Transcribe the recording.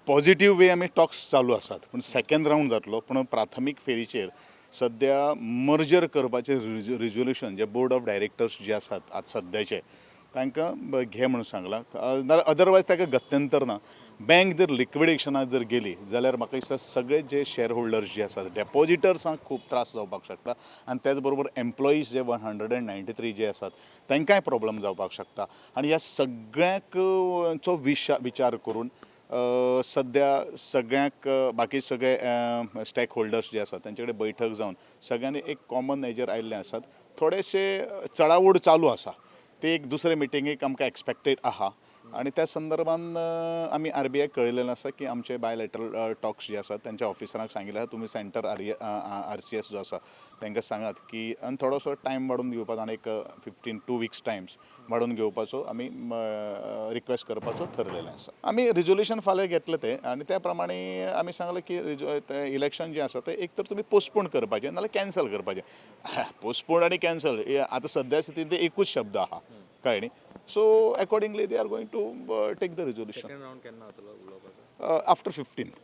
Positive वे आमी tox चालू आसात, पूण सेकंड रावंड जातलो. पूण प्राथमीक फेरीचेर सद्या मर्जर करपाचें रिजोल्युशन जे बोर्ड ऑफ डायरेक्टर्स जे आसात आज सद्याचे, तांकां घे म्हणून सांगलां. नाल्यार अदरवायज ताका गत्यंतर ना. बँक जर लिक्विडेशनाक जर गेली जाल्यार म्हाका दिसता सगळे जे शेअर होल्डर्स जे आसात, डेपॉजिटर्सांक खूब त्रास जावपाक शकता आनी त्याच बरोबर एम्प्लॉईज जे 193 जे आसात, तांकांय प्रॉब्लम जावपाक शकता. आनी ह्या सगळ्यांक चो विचार करून सद्या सगळ्यांक, बाकी सगळे स्टेक होल्डर्स जे आसात, तांचे कडेन बैठक जावन सगळ्यांनी एक कॉमन हेजेर आयिल्ले आसात. थोडेशे चडाओड चालू आसा. ते एक दुसरे मिटिंगेक आमकां एक्सपेक्टेड आहा आनी त्या संदर्भान आमी आरबीआयक कळयलेलें आसा की आमचे बायलॅटरल टॉक्स जे आसात, तांच्या ऑफिसरांक सांगिल्लें आसा, तुमी सेंटर आरसीएस जो आसा तांकां सांगात की आनी थोडोसो टायम वाडोवन घेवपाचो आनी एक 15 2 वीक्स टायम्स वाडोवन घेवपाचो आमी रिक्वेस्ट करपाचो थरलेलें आसा. आमी रिजोल्युशन फाल्यां घेतलें तें आनी त्या प्रमाणे आमी सांगलें की इलेक्शन जें आसा तें एक तर तुमी पोस्टपोन करपाचें, नाल्यार कॅन्सल करपाचें. पोस्टपोन आनी कॅन्सल आतां सद्या स्थितीन ते एकूच शब्द आहा, कळ्ळें न्ही? So accordingly they are going to take the resolution. Second round केन्ना जातलो उलोवपाचो? After 15.